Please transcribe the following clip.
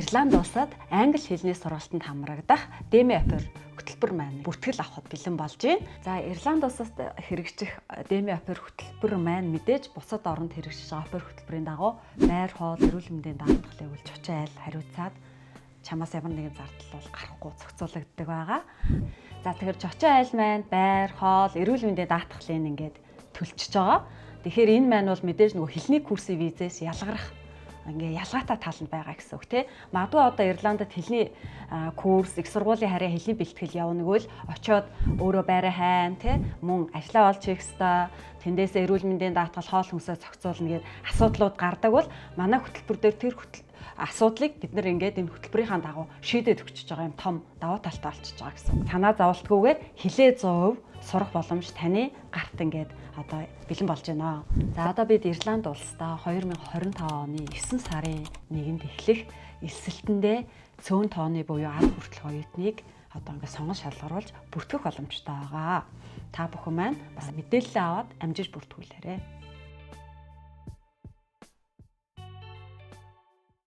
Ирланд улсад англи хэлний сургалтанд хамрагдах DEME Au Pair хөтөлбөр маань бүртгэл авахад бэлэн болж байна. За, Ирланд улсад хэрэгжих DEME Au Pair хөтөлбөр маань мэдээж бусад оронд хэрэгжиж байгаа Au Pair хөтөлбөрийн дагуу байр, хоол, эрүүл мэндийн даатгалыг үл Чочоо айл хариуцаад чамаас ямар нэгэн зардал бол гарахгүй зохицуулагддаг байгаа. За, тэгэхээр Чочоо айл маань байр, хоол, эрүүл мэндийн даатгалыг ингээд төлчихөж байгаа. Тэгэхээр энэ маань бол мэдээж нөгөө хэлний курсын визээс ялгарах ингээ ялгаатай тал нь байгаа гэсэн үг, тий. Магадгүй одоо Ирландд хэлний курс, их сургуулийн харьяа хэлний бэлтгэл явна гэвэл очоод өөрөө байраа хайн, тий, мөн ажлаа олж хийх ёстой, тэндээсээ эрүүл мэндийн даатгал, хоол хүнсээ зохицуулна гээд асуудлууд гардаг бол манай хөтөлбөр дээр тэр хөтөл асуудлыг бид нар ингээд энэ хөтөлбөрийнхаа дагуу шийдээд өгчөж байгаа юм, том давуу талтай болчихж байгаа гэсэн. Санаа зоволтгүйгээр хилээ 100% сурах боломж таны гарт ингээд одоо бэлэн болж байна. За, одоо бид Ирланд улсдаа 2025 оны 9 сарын 1-нд эхлэх элсэлтэндээ цөөн тооны буюу 10 хүртэлх оюутныг одоо ингээд сонгон шалгаруулж бүртгэх боломжтой байгаа. Та бүхэн маань бас мэдээлэл аваад амжиж бүртгүүлээрэй.